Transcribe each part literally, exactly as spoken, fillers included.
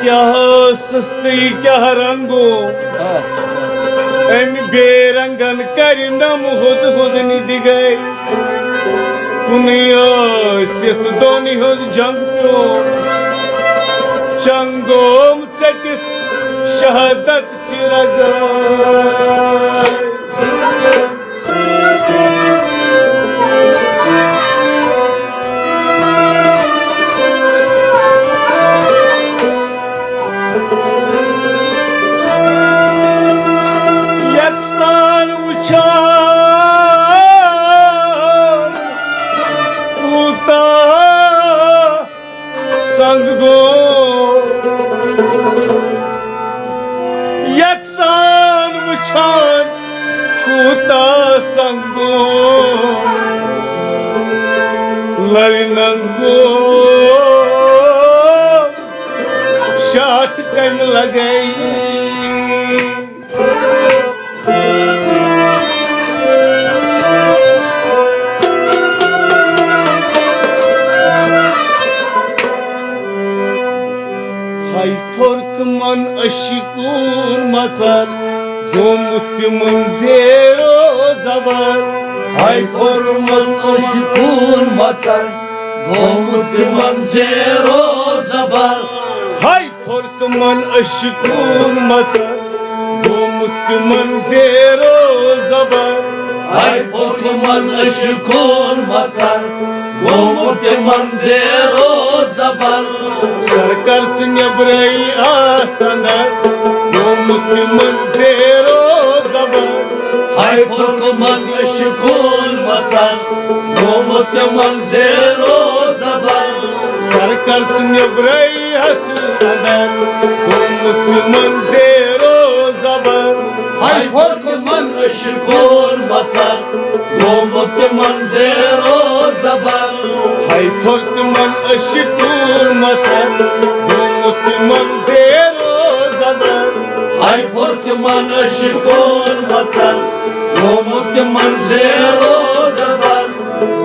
کیٛاہ سستی کیٛاہ رنگو، امہِ بے رنگن کرِ نم ہُد ہُد نِدِ گے۔ کُنُے ٲسِتھ دۄن ہُنٛد جنگ پیوٚو، چنگوم ژٔٹِتھ شہادت چہِ رگے۔ یکسان وٕچھان کوٗتاہ سنگ گوٚو، یکسان وٕچھان کوٗتاہ سنگ گوٚو، لرِ ننگو شاٹ کمہِ لگے۔ ہاے پھوٚر تِمن عشقون مژر، گوٚمُت تِمن زیرو زبر۔ ہاے پھوٚرمُت عشقون مژر، گوٚمُت تِمن زیرو زبر۔ ہاے پھوٚر تِمن عشقون مژر، گوٚمُت تِمن زیرو زبر۔ ہاے پھوٚر تِمن عشقون مژر، گوٚمُت تِمن زیرو زبر۔ سرکار ژٕ نیبرے آس اندر، گوٚمُت تِمن زیرو زبر۔ ہاے پھوٚر تِمن عشقون مژر، گوٚمُت تِمن زیرو زبر۔ سرکار ژٕ نیبرے اندر، گوٚمُت تِمن زیرو زبر۔ ہاے پھوٚر تِمن عشقون مژر، گوٚمُت تِمن زیرو زبر۔ ہاے پھوٚر تِمن عشقون مژر، گوٚمُت تِمن زیرو زبر۔ ہاے پھوٚر تِمن عشقون مژر، گوٚمُت تِمن زیرو زبر۔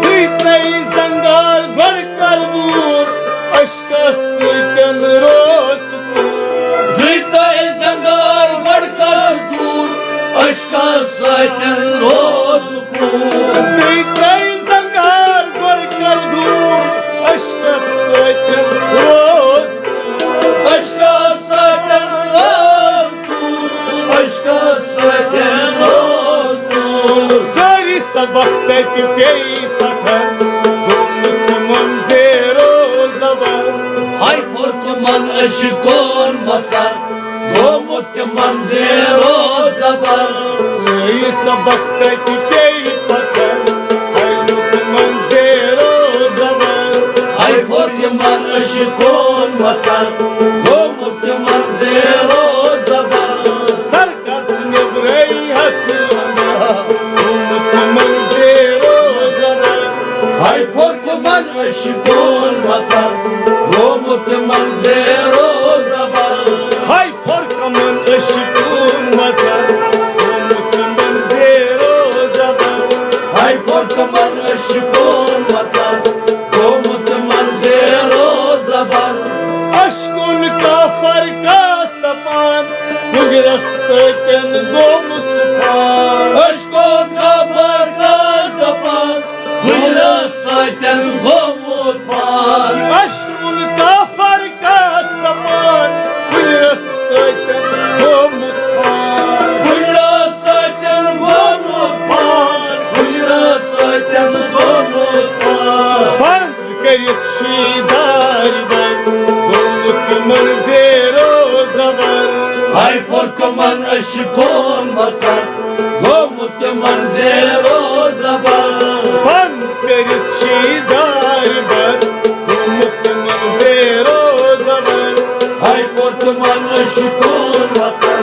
تُہۍ ترٲیِو زنگار گۄڈٕ کلہٕ بوٗر، عشقس سۭتٮ۪ن روز۔ دُیتَے زنگار گۄڈٕ کر دوٗر، عشقس سۭتٮ۪ن روز کوٗر۔ دُیتَے زنگار گۄڈٕ کر دوٗر، عشقس سۭتٮ۪ن روز۔ عشقس سۭتٮ۪ن روز کوٗر، عشقس سۭتٮ۪ن روز کوٗر۔ سٲری سبق تَتہِ پیٚیہِ پتھر، گوٚمُت تِمن زیرو زبر۔ ہاے پھوٚر تِمن عشقون مژر، گوٚمُت تِمن زیرو زبر۔ سٲری سبق تَتہِ پیٚیہِ پتھر، ہاے پھوٚر تِمن زیرو زبر۔ ہاے پھوٚر تِمن عشقون مژر، گوٚمُت تِمن زیرو زبر۔ سرکار ژٕ نیبرے ہتھ اندر، گوٚمُت تِمن زیرو زبر۔ ہاے پھوٚر تِمن عشقون مژر، گوٚمُت تِمن زیرو زبر۔ ہاے پھوٚر تِمن عشقون مژر، گوٚمُت تِمن زیرو زبر۔ ہاے پھوٚر تِمن عشقون مژر، گوٚمُت تِمن زیرو زبر۔ عشقُن کافر کاس تپان، کُنہِ رس سۭتٮ۪ن گوٚمُت سُہ پان۔ عشقُن کافر کاس تپان، کُنہِ رس سۭتٮ۪ن گوٚمُت پان۔ عشقُن کافر کاس تپان، کُنہِ رس سۭتٮ۪ن گوٚمُت پان۔ کُنہِ رس سۭتٮ۪ن گوٚمُت پان، کُنہِ رس سۭتٮ۪ن گوٚمُت پان۔ بند کٔرِتھ چھُ یہِ دارِ بند، گوٚمُت تِمن زیرو زبر۔ ہاے پھوٚر تِمن عشقون مژر، گوٚمُت تِمن زیرو زبر۔ بند کٔرِتھ چھُ یہِ دارِ بند، گوٚمُت تِمن زیرو زبر۔ ہاے پھوٚر تِمن عشقون مژر،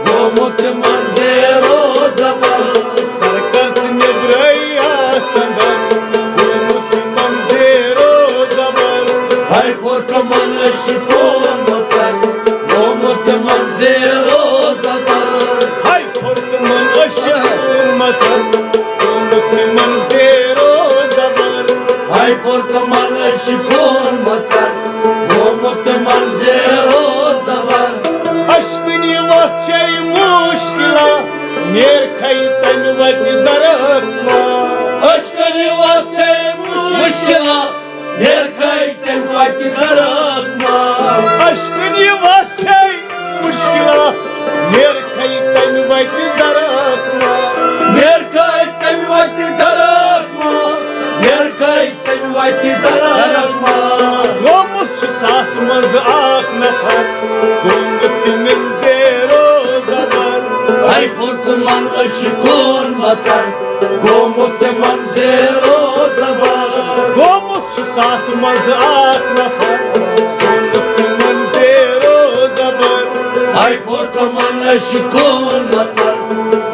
گوٚمُت تِمن زیرو زبر۔ سرکار ژٕ نیبرے آس اندر، گوٚمُت تِمن زیرو زبر۔ ہاے پھوٚر تِمن عشقون مژر، گوٚمُت تِمن زیرو زبر۔ ہاے پھوٚر تِمن عشقون مژر، گوٚمُت تِمن زیرو زبر۔ ہاے پھوٚر تِمن عشقون مژر، گوٚمُت تِمن زیرو وتہِ درک ما۔ عشقن یہِ وتھ چھے مشکلات، نیرکھے تمہِ وتہِ درک ما۔ عشقن یہِ وتھ چھے مشکلات، نیرکھے تمہِ وتہِ درک ما۔ نیرکھے تمہِ وتہِ درک ما، نیرکھے تمہِ وتہِ درک ما۔ گوٚمُت چھُ ساسہٕ منٛزٕ اکھ نفر، گوٚمُت تِمن زیرو زبر۔ ہے پھوٚٹمن عشقن مژر، گوٚمُت تِمن زیرو زبر۔ گوٚمُت چھُ ساسہٕ منٛزٕ اکھ نفر، گوٚمُت تِمن زیرو زبر۔ ہے پھوٚٹمن عشقن مژر،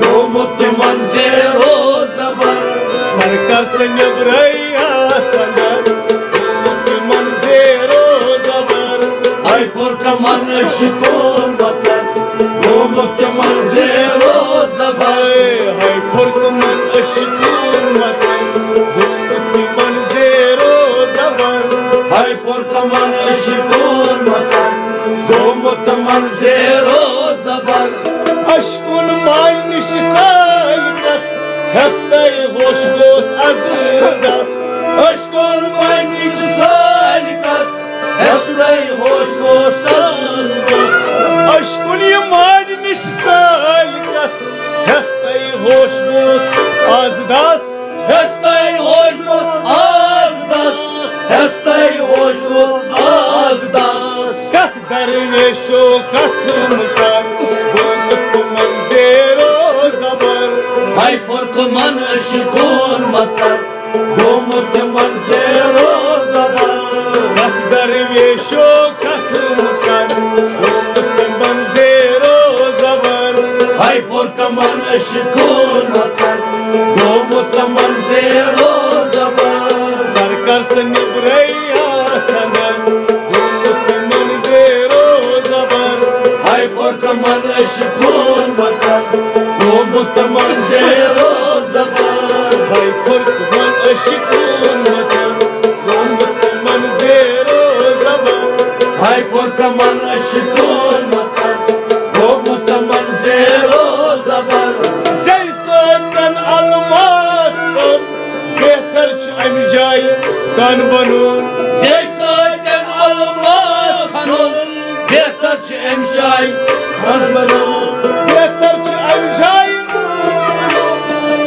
گوٚمُت تِمن زیرو زبر۔ سرکار سٕنٛدِ برٲے آس اندر، گوٚمُت تِمن زیرو زبر۔ ہے پھوٚٹمن عشقن مژر، گوٚمُت تِمن زیرو زبر۔ ہے پھوٚٹمن عشقن مژر، گوٚمُت تِمن زیرو زبر۔ ہے پھوٚٹمن عشقن مژر، گوٚمُت تِمن زیرو زبر۔ عشقن مانہِ نِش سالکس، ہیستَے ہوش گوس از دس۔ عشقن مانہِ نِش سالکس، ہیستَے ہوش گوس از دس۔ عشقن یہِ مانہِ نِش سالکس، ہیستَے ہوش گوس از دس۔ ہیستَے ہوش گوس از دس، ہیستَے ہوش گوس از دس۔ کتھ درویشو کتھ مکر، گوٚمُت تِمن زیرو زبر۔ ہے پھوٚٹمن عشقن مژر، گوٚمُت تِمن زیرو زبر۔ کتھ درویشو کتھ مکر، گوٚمُت تِمن زیرو زبر۔ ہے پھوٚٹمن عشقن مژر، گوٚمُت تِمن زیرو زبر۔ سرکار سٕنٛدِ برٲے آس اندر، گوٚمُت تِمن زیرو زبر۔ ہے پھوٚٹمن عشقن مژر، گوٚمُت تِمن زیرو زبر۔ ہے پھوٚٹمن عشقن مژر، گوٚمُت تِمن زیرو زبر۔ ہے پھوٚٹمن عشقن مژر، گوٚمُت تِمن زیرو زبر۔ زیٚیہِ سۭتۍ الماس کھنُن، بہتر چھُ امہِ جایہِ کن بنُن۔ زیٚیہِ سۭتۍ الماس کھنُن، بہتر چھُ امہِ جایہِ کن بنُن۔ بہتر چھُ امہِ جایہِ،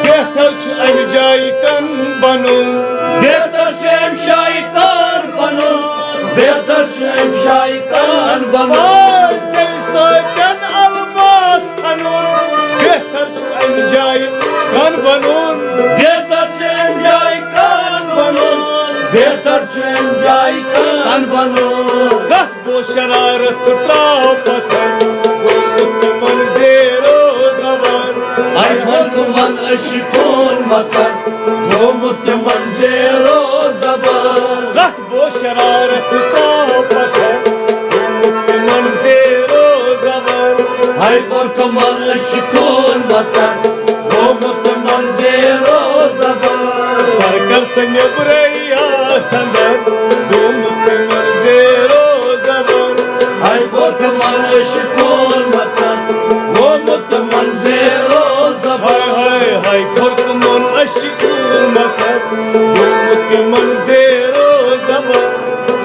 بہتر چھُ امہِ جایہِ کن بنُن۔ بہتر چھُ امہِ جایہِ کن بنُن۔ بہتر چھُ امہِ جایہِ کن بنُن۔ آ، زیٚیہِ سۭتۍ الماس کھنُن، بہتر چھُ امہِ جایہِ کن بنُن۔ بہتر چھُ امہِ جایہِ کن بنُن۔ بہتر چھُ امہِ جایہِ کن بنُن۔ کتھ گوٚو شرارت تہٕ تراو پتھر، گوٚمُت تِمن زیرو زبر۔ ہے پھوٚٹمن عشقن مژر، گوٚمُت تِمن زیرو زبر۔ کتھ گوٚو شرارت تہٕ تاو پتھر، گوٚمُت تِمن زیرو زبر۔ ہے پھوٚٹمن عشقن مژر، گوٚمُت تِمن زیرو زبر۔ سرکار سٕنٛدِ برٲے آس اندر، گوٚمُت تِمن زیرو زبر۔ ہے پھوٚٹمن عشقن مژر، گوٚمُت تِمن زیرو زبر۔ ہے، ہے، ہے، پھوٚٹمن عشقن مژر، گوٚمُت تِمن زیرو زبر۔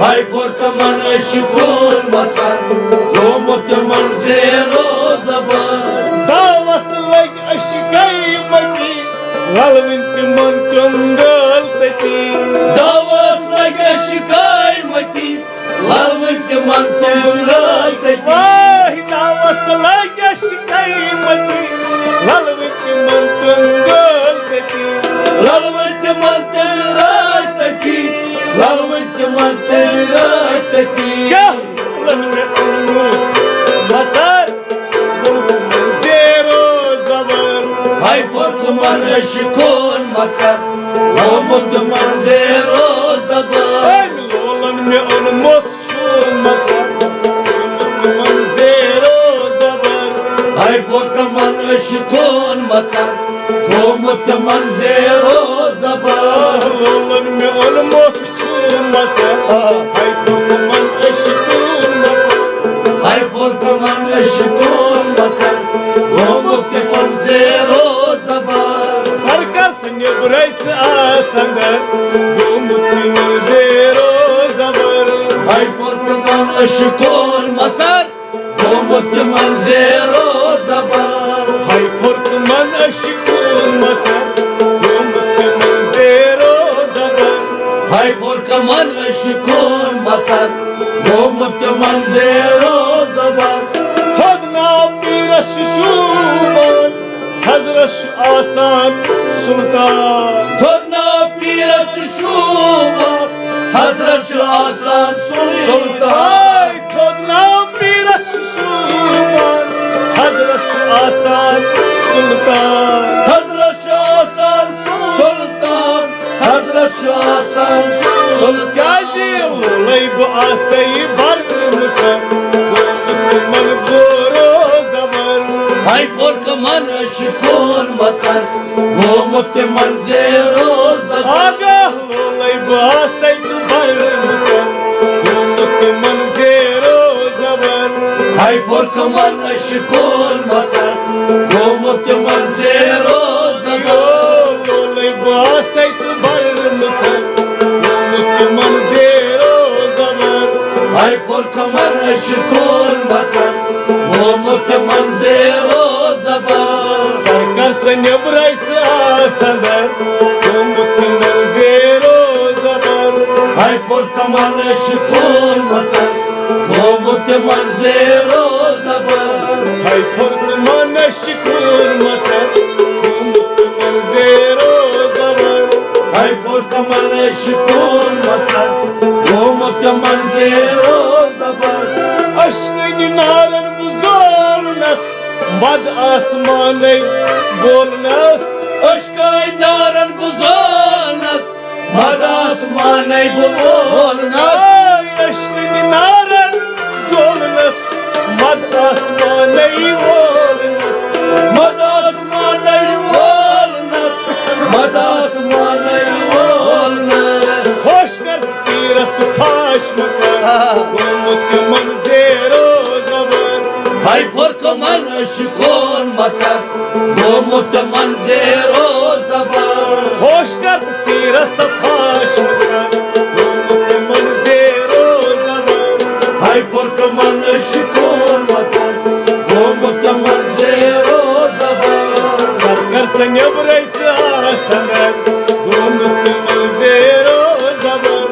ہے پھوٚٹمن عشقن مژر، گوٚمُت تِمن زیرو زبر۔ داوس لٔگۍ عشقے مٔتی، للوٕنۍ تِمن تِم گٲل تٔتی۔ داوس لٔگۍ عشقے مٔتی، للوٕنۍ تِمن تِم گٲل تٔتی۔ واے داوس لٔگۍ عشقے مٔتی، للوٕنۍ تِمن تِم گٲل تٔتی۔ للوٕنۍ تِمن تِم گٲل تٔتی، للوٕنۍ تِمن تِم گٲل تٔتی۔ کیٛاہ لوٗلن مےٚ اوٚنمُت مژر، زیرو زبر۔ ہے پھوٚٹمن عشقن مژر، گوٚمُت تِمن زیرو زبر۔ أمۍ لولن مےٚ اوٚنمُت چھُ مژر، گوٚمُت تِمن زیرو زبر۔ ہے پھوٚٹمن عشقن مژر، گوٚمُت تِمن زیرو زبر۔ لولن مےٚ اوٚنمُت چھُ مژر، آ۔ ہے پھوٚٹمن عشقن مژر۔ ہے پھوٚٹمن عشقن مژر، گوٚمُت تِمن زیرو زبر۔ رژھ آس اندر، گوٚمُت تِمن زیرو زبر۔ ہاے پوٚر تِمن عشقن مژر، گوٚمُت تِمن زیرو زبر۔ ہاے پوٚر تِمن عشقن مژر، گوٚمُت تِمن زیرو زبر۔ ہاے پوٚر تِمن عشقن مژر، گوٚمُت تِمن زیرو زبر۔ تھوٚد ناو پیٖرس چھُ شوٗبان، تھزرس چھُ آسان سلطان۔ تھوٚد ناو پیٖرس چھُ شوٗبان، تھزرس چھُ آسان سلطان۔ تھوٚد ناو پیٖرس چھُ شوٗبان، تھزرس چھُ آسان سلطان۔ تھزرس چھُ آسان سلطان، تھزرس چھُ آسان سلطان۔ کیازِ ووٚنُے بہٕ آسے برمٕژ، گوٚمُت تِمن گورو زبر۔ ہاے پوٚر تِمن عشقن مژر، گوٚمُت تِمن زیرو زبر۔ آگاہ ووٚنُے بہٕ آسے تہٕ برمٕژ، گوٚمُت تِمن زیرو زبر۔ ہاے پوٚر تِمن عشقن مژر، گوٚمُت تِمن زیرو زبر۔ ووٚنُے بہٕ آسے تہٕ برمٕژ، گوٚمُت تِمن زیرو زبر۔ ہاے پوٚر تِمن عشقن مژر، گوٚمُت تِمن زیرو زبر۔ سرکار سا نیبرے ژٕ آس اندر، گوٚمُت تِمن زیرو زبر۔ ہاے پوٚر تِمن عشقن مژر، گوٚمُت تِمن زیرو زبر۔ ہاے پوٚر تِمن عشقن مژر، گوٚمُت تِمن زیرو زبر۔ ہاے پوٚر تِمن عشقن مژر، گوٚمُت تِمن زیرو زبر۔ عشقٕنۍ نارن بہٕ زولنس، مد آسمانے بولنس۔ عشقٕنۍ نارن بہٕ زولنس، مد آسمانے بولنس۔ عشقٕنۍ نارن زولنس، مد آسمانے وولنس۔ مد آسمانے وولنس، مد آسمانے وولنس۔ ہوش کر سیرس پھاش مکر، گوٚمُت تِمن زیرو زبر۔ ہاے پوٚر تِمن عشقن مژر، گوٚمُت تِمن زیرو زبر۔ ہوش کر سیرس پھاش مکر، گوٚمُت تِمن زیرو زبر۔ ہاے پوٚر تِمن عشقن مژر، گوٚمُت تِمن زیرو زبر۔ سرکار سا نیبرے ژٕ آس اندر، گوٚمُت تِمن زیرو زبر۔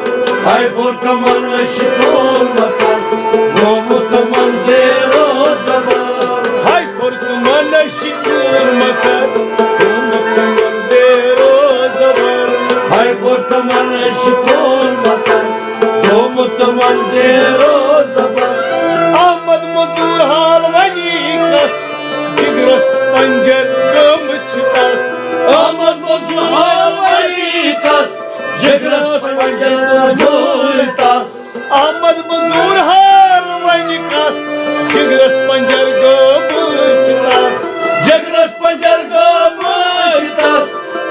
ہاے پوٚر تِمن عشقن مژر، گوٚمُت تِمن زیرو زبر۔ ہاے پوٚر تِمن عشقن مژر، گوٚمُت تِمن زیرو زبر۔ ہاے پوٚر تِمن عشقن مژر، گوٚمُت تِمن زیرو زبر۔ احمد مزور حال ونی کس، جگرس پنجر گٲمٕژ چھِ تس۔ احمد مزور حال ونی کس، جگرس پنجر گٲمٕژ تس۔ احمد مزور حال ونی کس، جگرس پنجر گٲمٕژ چھِ تس۔ جگرس پنجر گٲمٕژ چھِ تس،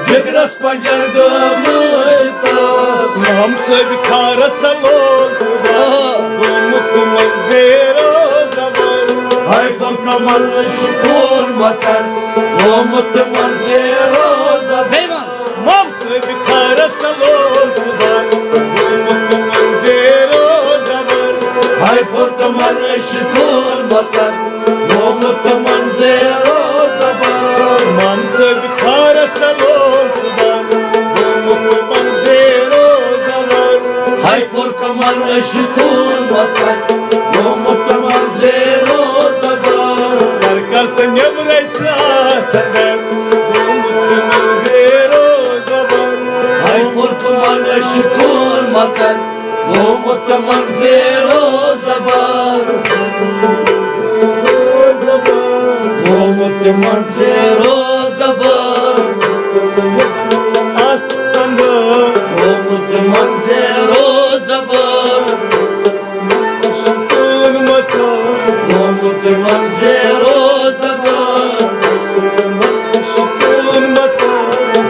جگرس پنجر گٲمٕژ چھِ تس۔ محمد صٲب کھارس سلول ژٕ بر، گوٚمُت تِمن زیرو زبر۔ ہاے پوٚر تِمن عشقن مژر، گوٚمُت تِمن زیرو زبر۔ محمد صٲب کھارس سلول ژٕ بر، گوٚمُت تِمن زیرو زبر۔ ہاے پوٚر تِمن عشقن مژر، گوٚمُت تِمن زیرو زبر۔ محمد صٲب کھارس سلول ژٕ بر، گوٚمُت تِمن زیرو زبر۔ ہاے پوٚر تِمن عشقن مژر، گوٚمُت تِمن زیرو زبر۔ سرکار سا نیبرے ژٕ آس اندر، گوٚمُت تِمن زیرو زبر۔ ہاے پوٚر تِمن عشقن مژر، گوٚمُت تِمن زیرو زبر۔ گوٚمُت تِمن زیرو زبر۔ آس اندر۔ گوٚمُت تِمن زیرو زبر۔ گوٚمُت تِمن زیرو زبر۔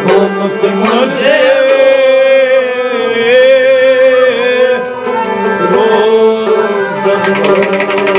گوٚمُت تِمن زیرو زبر۔